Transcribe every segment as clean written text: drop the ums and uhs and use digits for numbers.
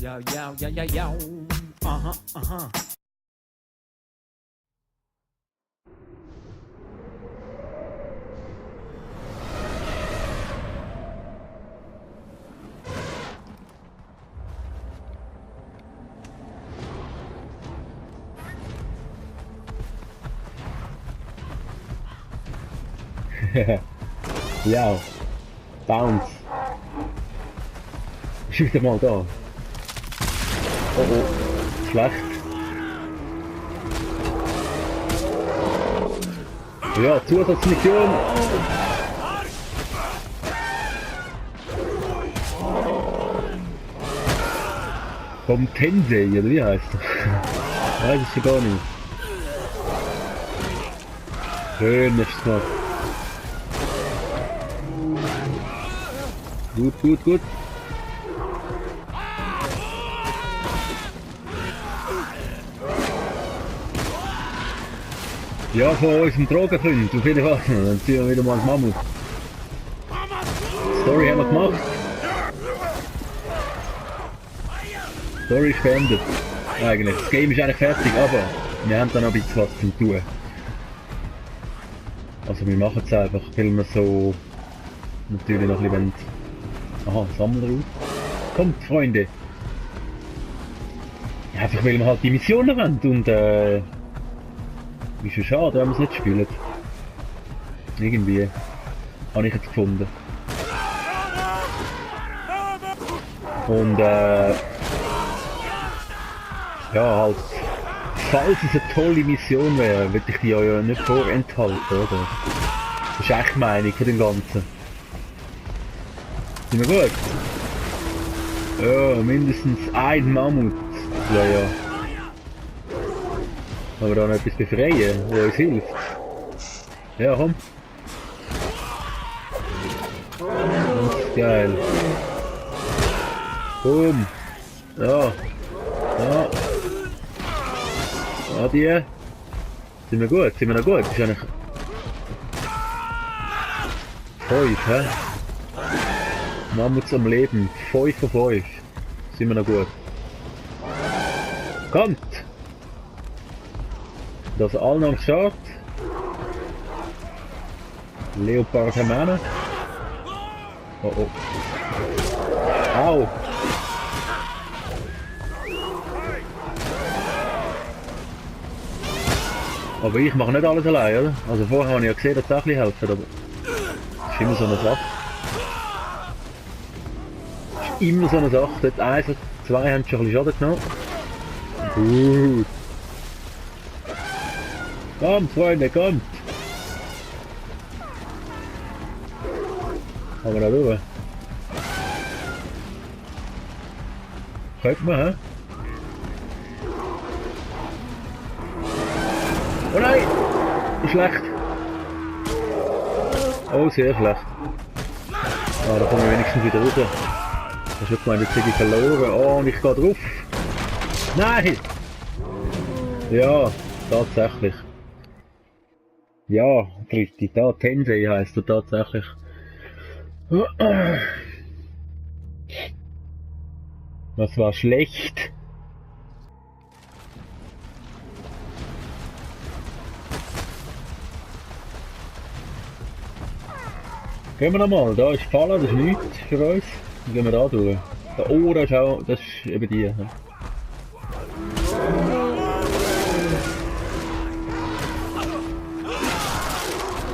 Yo, yo, yo, yo, yo. Uh-huh, uh-huh. Ja, Bounce. Ist wieder mal da. Oh oh, schlecht. Ja, Zusatzmission. Vom Tensei, oder wie heißt er? Weiß ich schon gar nicht. Schön ist es gemacht. Gut, gut, gut. Ja, von unserem Drogenfreund, auf jeden Fall. Dann ziehen wir wieder mal das Mammut. Story haben wir gemacht. Story ist beendet. Eigentlich. Das Game ist eigentlich fertig, aber wir haben da noch ein bisschen was zu tun. Also wir machen es einfach, weil wir so natürlich noch ein bisschen... Aha, Sammler aus. Kommt, Freunde! Ja, einfach weil wir halt die Missionen wollen und ist schon schade, wenn wir es nicht spielen. Irgendwie habe ich jetzt gefunden. Und ja, halt, falls es eine tolle Mission wäre, würde ich die ja nicht vorenthalten, oder? Das ist echt die Meinung von dem Ganzen. Sind wir gut? Ja, mindestens ein Mammut. Ja, ja. Aber da noch etwas befreien, wo uns hilft. Ja, komm. Das ist geil. Boom. Ja. Ja. Ja, die. Sind wir gut? Sind wir noch gut? Das ist eigentlich... 5, hä? Mammuts am Leben. 5 von 5. Sind wir noch gut? Kommt! Das alle noch am Start. Leopard haben wir auch noch. Oh oh. Au! Aber ich mache nicht alles allein, oder? Also vorher habe ich ja gesehen, dass es auch ein bisschen helfen, aber das ist immer so eine Sache. Das ist immer so eine Sache. Dort 1 oder 2 haben schon ein bisschen Schaden genommen. Gut. Kommt, Freunde, kommt! Haben wir da durch? Könnte man, hä? Oh nein! Schlecht! Oh, sehr schlecht. Ah, da kommen wir wenigstens wieder raus. Das wird gemeint, jetzt hätte ich verloren. Oh, und ich gehe drauf! Nein! Ja, tatsächlich. Ja, richtig, da Tensei heisst er tatsächlich. Das war schlecht. Gehen wir nochmal, da ist Fallen, das ist nichts für uns. Dann gehen wir da durch. Da oben ist auch, das ist eben die. Ja.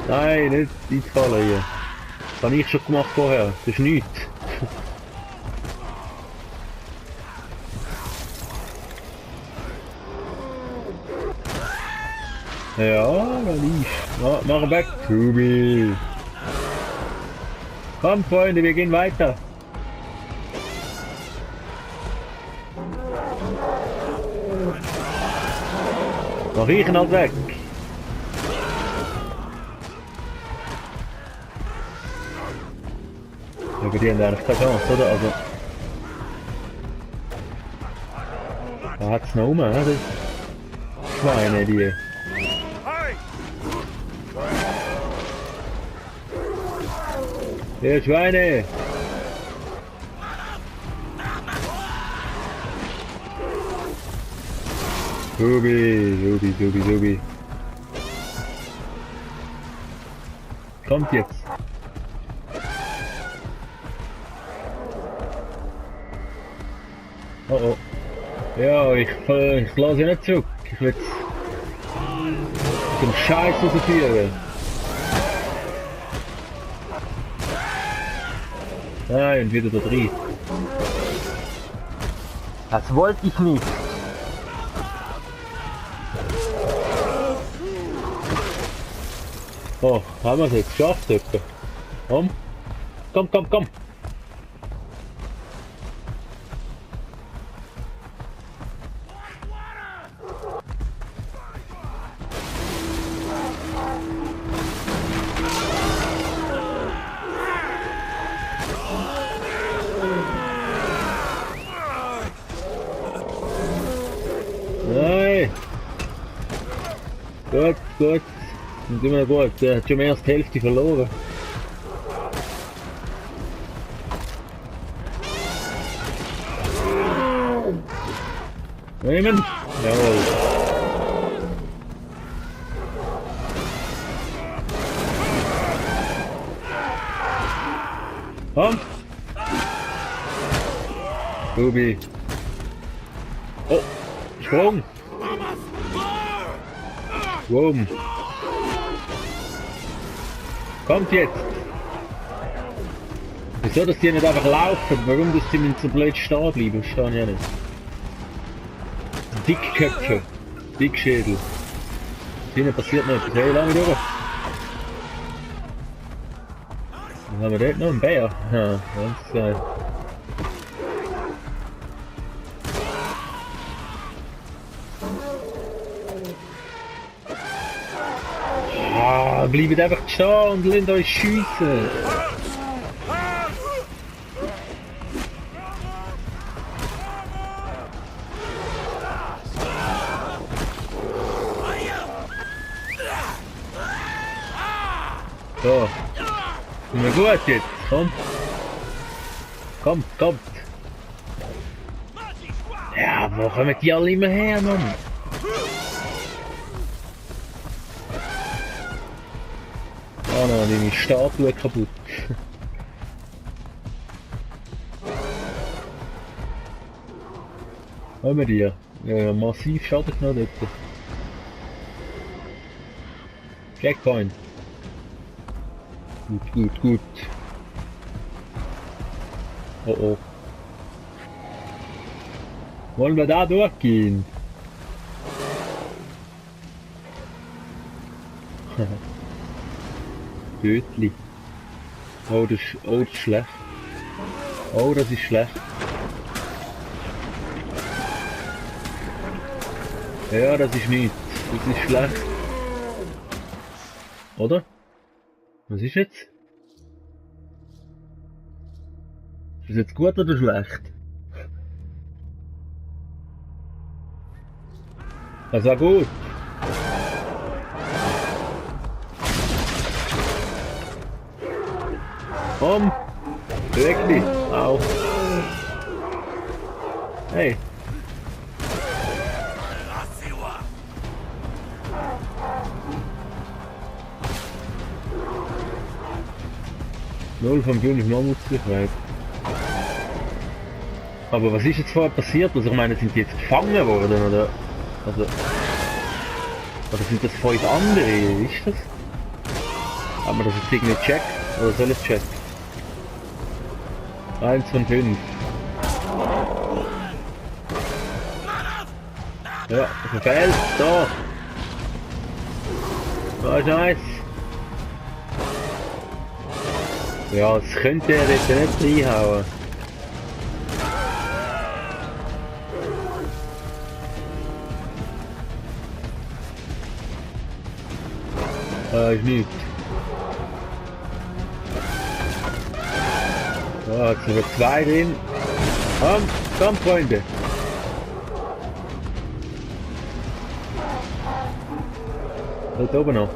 Nein, nicht in die Falle hier. Das habe ich schon gemacht vorher, das ist nichts. Ja, da liegt. Mach weg, Tobi. Komm, Freunde, wir gehen weiter. Mach ich ihn halt weg. Ja, die haben eigentlich keine Chance, oder? Also. Da hat es noch rum, ne? Das Schweine, die. Ihr Schweine! Subi. Kommt jetzt. Oh oh. Ja, ich lasse ihn nicht zurück. Ich will jetzt den Scheiß rausführen. Nein, und wieder da drin. Das wollte ich nicht. Oh, haben wir es jetzt geschafft, etwa? Komm. Nein! Gut. Und immer gut. Der hat schon mehr als die Hälfte verloren. Nehmen! Jawohl! Komm! Ruby! Oh! Sprung! Boom! Kommt jetzt! Wieso, dass die nicht einfach laufen? Warum, dass die so blöd stehen bleiben? Verstehe ich nicht. Dickköpfe! Dickschädel! Ihnen passiert noch etwas. Hey, lange durch! Was haben wir dort noch? Ein Bär? Ja, ganz geil. Ah, bleibt einfach stehen und lasst euch schiessen! So. Sind wir gut jetzt? Komm. Kommt. Ja, wo kommen die alle immer her, Mann? Oh nein, deine Statue kaputt. Haben wir die? Ja, massiv Schaden genommen dort. Checkpoint. Gut. Oh. Wollen wir da durchgehen? Tödlich. Oh, das ist schlecht. Oh, das ist schlecht. Ja, das ist nichts. Das ist schlecht. Oder? Was ist jetzt? Ist das jetzt gut oder schlecht? Das war gut. Komm! Beweg dich! Au! Hey! Null von 5 Mammutsicherheit. Aber was ist jetzt vorher passiert? Also ich meine, sind die jetzt gefangen worden oder? Also, oder sind das 5 andere? Wie ist das? Haben wir das jetzt irgendwie gecheckt? Oder soll ich checken? 1 von 5. Ja, verfehlt, da! Da ist eins! Ja, das könnte er jetzt nicht reinhauen. Ist nichts. So, jetzt sind wir 2 drin. Komm, Freunde. Dort oben noch.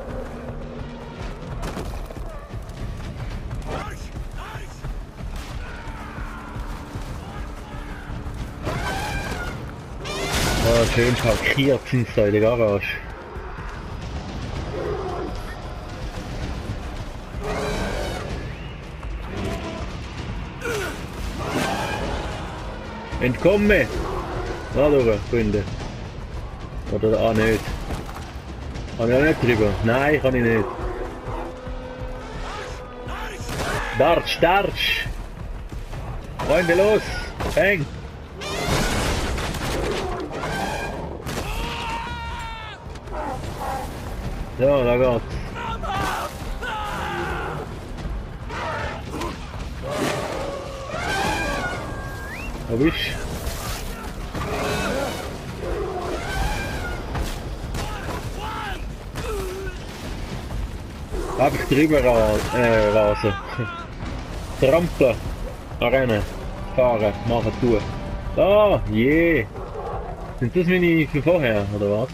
Oh, schön parkiert sind sie da in der Garage. Entkomme! Da durch, Freunde. Oder nicht. Kann ich auch nicht drüber? Nein, kann ich nicht. Dartsch, Dartsch! Freunde, los! Bang! So, da geht's. Wo bist du? Einfach drüber rasen. Trampeln. Rennen. Fahren. Machen. Tun. Ah, je. Sind das meine von vorher, oder was?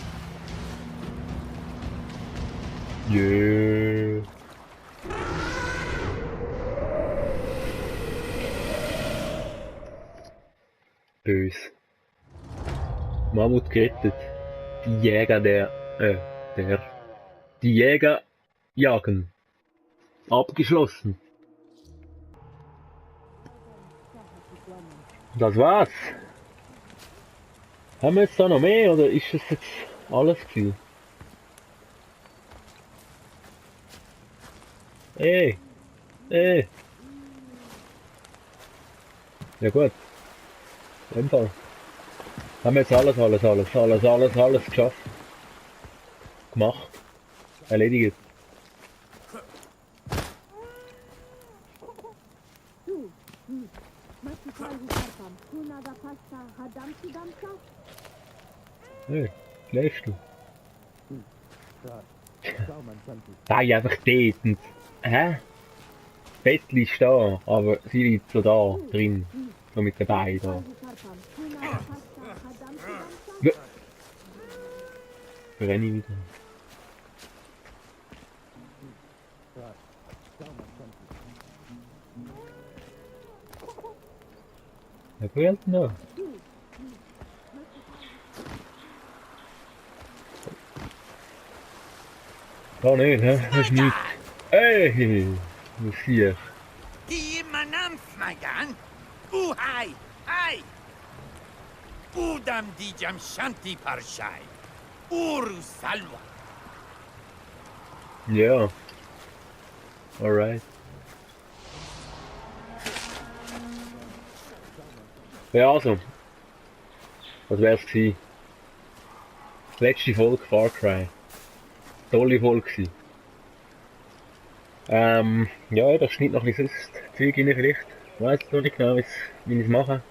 Je. Bös. Mammut gerettet. Die Jäger Die Jäger jagen. Abgeschlossen. Das war's. Haben wir jetzt da noch mehr oder ist das jetzt alles gewesen? Ey! Ey! Ja gut. In dem Fall. Haben wir jetzt alles geschafft. Gemacht. Erledigt. Hey, schläfst du? Sei einfach dort und... Hä? Das Bettchen ist da, aber sie liegt so da drin. So mit den Beinen da. Renne ich wieder. Wer brennt denn da? Da nicht, hä? Das ist nichts. Ey! Was hier? Die manam magan. Uhai! Ai! Udam di Jamshanti Parshai. Uru Salwa. Ja. Alright. Ja, also. Das wär's gewesen. Letzte Folge Far Cry. Tolle Folge gewesen. Ja, da schneidet noch ein bisschen Zeug rein vielleicht. Ich weiss noch nicht genau, wie ich es mache.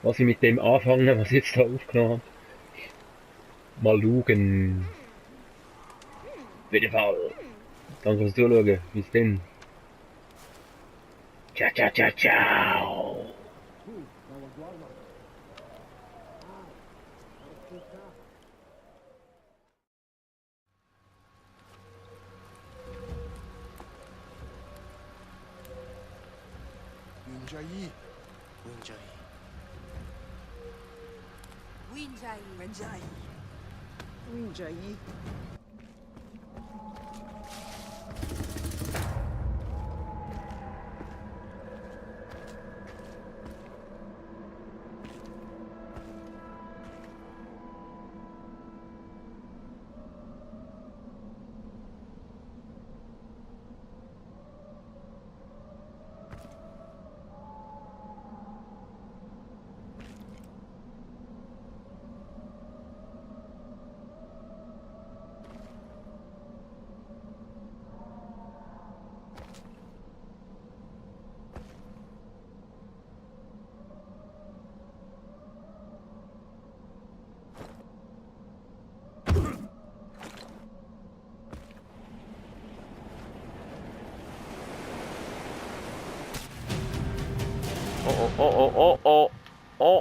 Was ich mit dem anfange, was ich jetzt da aufgenommen habe. Mal schauen. Auf jeden Fall. Danke fürs Zuschauen. Bis dann. Ciao, ciao, ciao, ciao. Winjai. Winjai. Winjai. Winjai.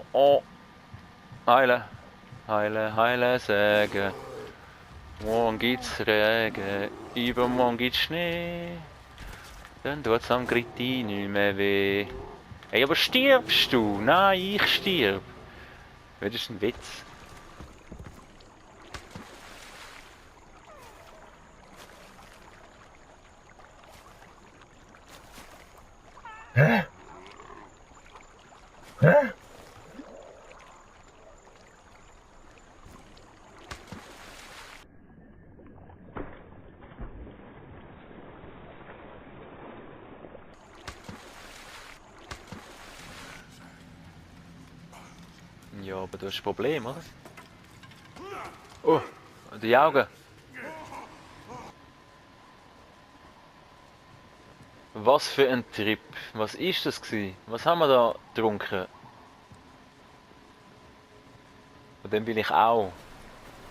Oh. Heile Säge. Morgen gibt's Regen, übermorgen gibt's Schnee. Dann tut's am Gritti nicht mehr weh. Hey, aber stirbst du? Nein, ich stirb. Das ist ein Witz. Hä? Hä? Ja, aber du hast ein Problem, oder? Oh, die Augen. Was für ein Trip. Was ist das gewesen? Was haben wir da getrunken? Von dem bin ich auch.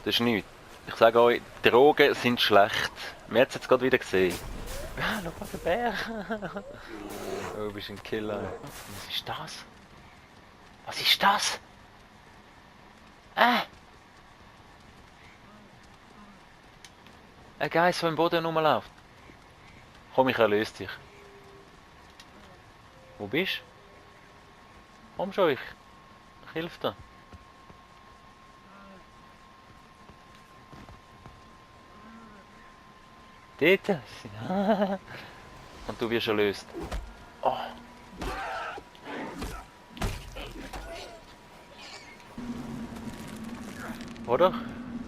Das ist nichts. Ich sage euch, Drogen sind schlecht. Wir haben es jetzt gerade wieder gesehen. Ah, schau mal, der Bär. Oh, du bist ein Killer. Was ist das? Was ist das? Ein Geist, der im Boden rumläuft. Komm, ich erlöse dich. Wo bist du? Komm schon, ich helfe dir. Dort. Und du wirst erlöst. Oh. Oder?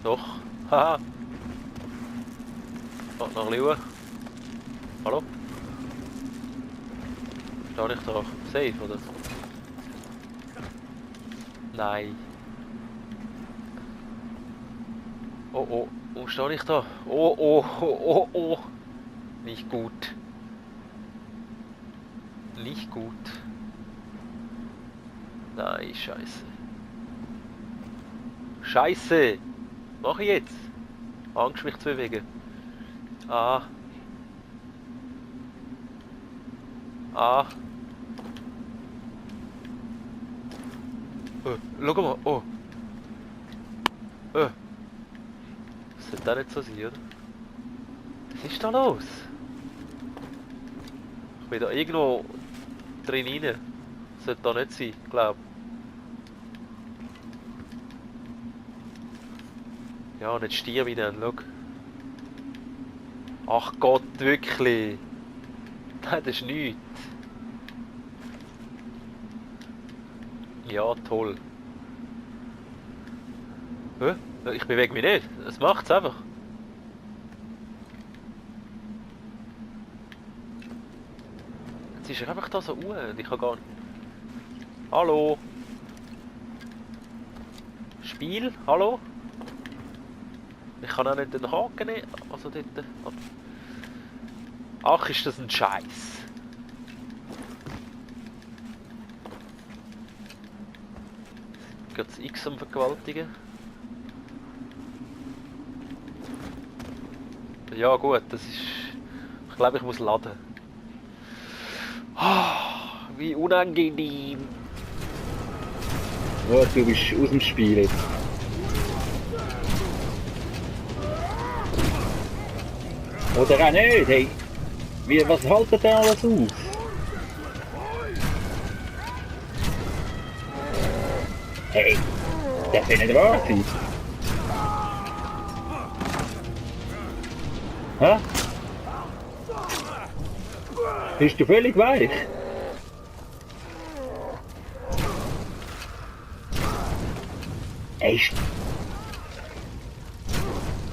Doch. Haha. Noch ein bisschen hoch. Hallo? Stehe ich da safe, oder? Nein. Oh oh, wo stehe ich da? Oh oh, oh oh, oh. Nicht gut. Nicht gut. Nein, scheiße. Scheiße! Was mache ich jetzt? Angst, mich zu bewegen. Ah. Ah. Schau mal, oh. Das sollte auch nicht so sein, oder? Was ist da los? Ich bin da irgendwo drin rein. Das sollte da nicht sein, glaube ich. Ja, nicht Stier wieder, schau. Ach Gott, wirklich? Nein, das ist nichts. Ja, toll. Hä? Ich bewege mich nicht. Es macht's einfach. Jetzt ist er einfach da so und ich kann gar nicht. Hallo? Spiel? Hallo? Ich kann auch nicht den Haken nehmen. Also dort. Ach, ist das ein Scheiß. Geht das X am Vergewaltigen? Ja gut, das ist... Ich glaube, ich muss laden. Oh, wie unangenehm. Oh, du bist aus dem Spiel jetzt. Oder auch nicht, hey. Was haltet ihr alles aus? Hey, das kann nicht wahr sein. Hä? Bist du völlig weich? Echt?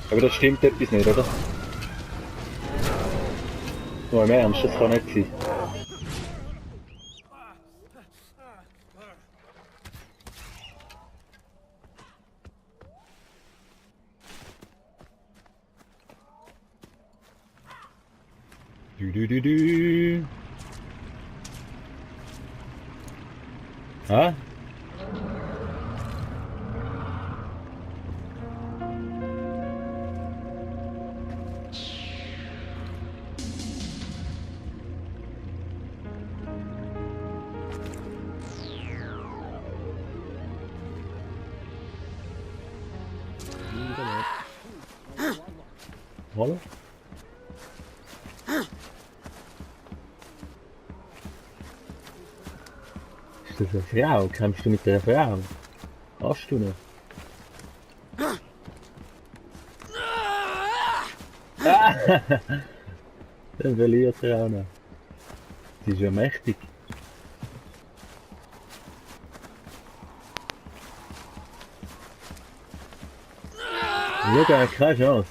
Aber das stimmt etwas nicht, oder? Nur im Ernst, das kann nicht sein. Du. Hä? Hallo? Ist das eine Frau? Kämpfst du mit der Frau? Hast du noch? Dann verliert er auch noch. Sie ist ja mächtig. Schau, er hat keine Chance.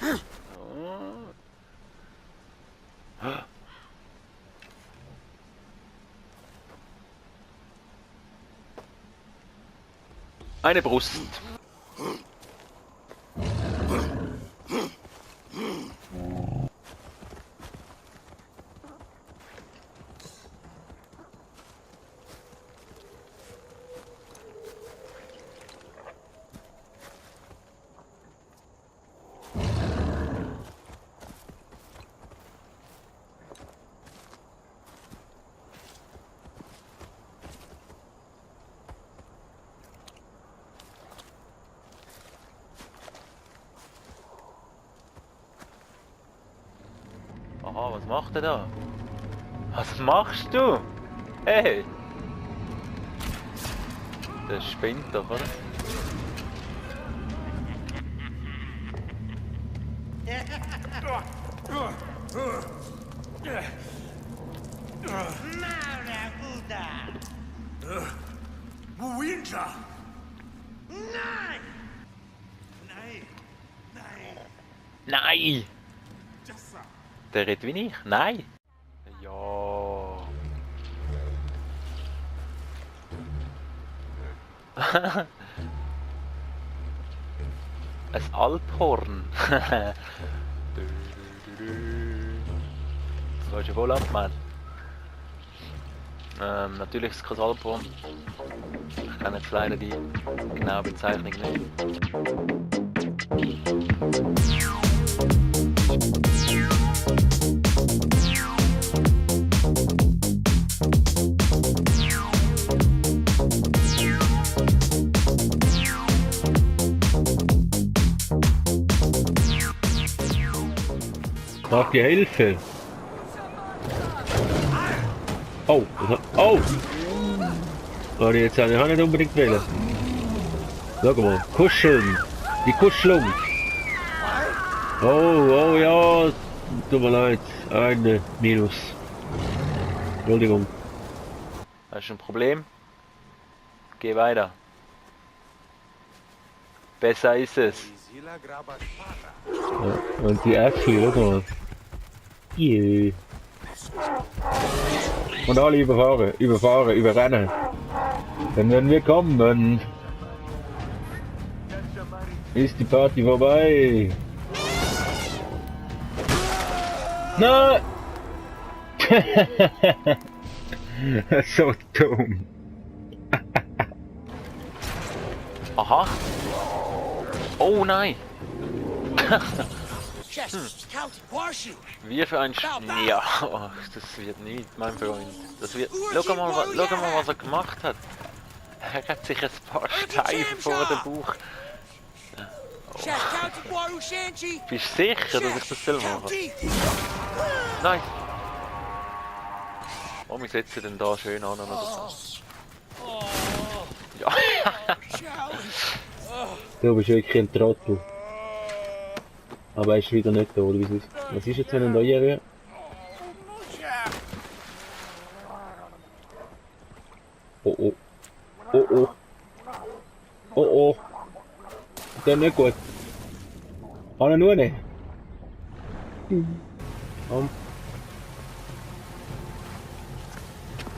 Eine Brust. Aha, was macht er da? Was machst du? Hey! Der spinnt doch, oder? Muinja! Nein! Nein! Nein! Nein! Der redet wie ich? Nein! Ja. Ein Alphorn. Das kannst du wohl ab, Mann. Natürlich ist es kein Alphorn. Ich kenne jetzt leider die genaue Bezeichnung nicht. Braucht ihr Hilfe? Oh, das hat, oh! Warte, jetzt habe ich nicht unbedingt wählen. Schau mal, kuscheln! Die Kuschelung! Oh ja! Tut mir leid, eine Minus. Entschuldigung. Hast du ein Problem? Geh weiter. Besser ist es. Ja, und die Äpfel, schau mal. Yeah. Und alle überfahren, überrennen. Denn wenn wir kommen, ist die Party vorbei. Nein! So dumm. Aha. Oh nein. Wie für ein ja, oh, das wird nicht, mein Freund. Das wird. Schau mal, was er gemacht hat. Er hat sich ein paar Steine vor den Bauch. Oh. Bist du sicher, dass ich das selber mache? Nein. Oh, wir setzen den da schön an oder so. Ja. Du bist wirklich ein Trottel. Aber er ist wieder nicht da, oder wie ist es? Was ist jetzt, wenn er da hier wäre? Oh oh. Oh oh. Oh oh. Das ist nicht gut. Kann er nur nicht?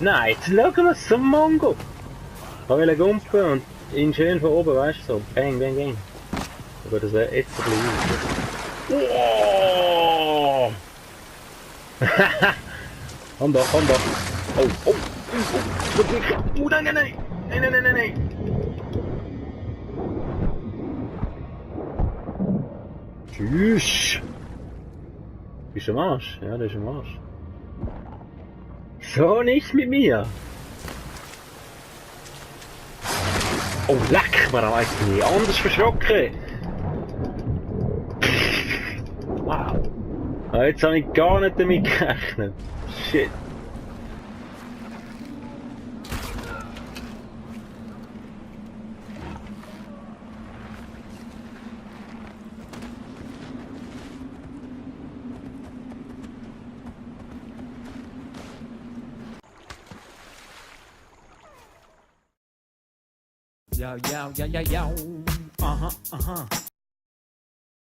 Nein, jetzt schauen wir es zum Mongo. Ich will gumpen und ihn schön von oben, weißt du, so. Bang, bang, bang. Aber das wäre jetzt ein bisschen oh! Komm doch, komm doch. Oh, oh, oh, oh, nein, nein, nein. Nein, nein, nein, nein, nein. Tschüss. Bist du am Arsch? Ja, der ist am Arsch. So nicht mit mir. Oh, leck mir am meisten. Anders verschrocken. Wow. Ah, jetzt habe ich gar nicht damit gerechnet. Shit. Yo, yo, yo, yo, yo. Uh-huh, uh-huh.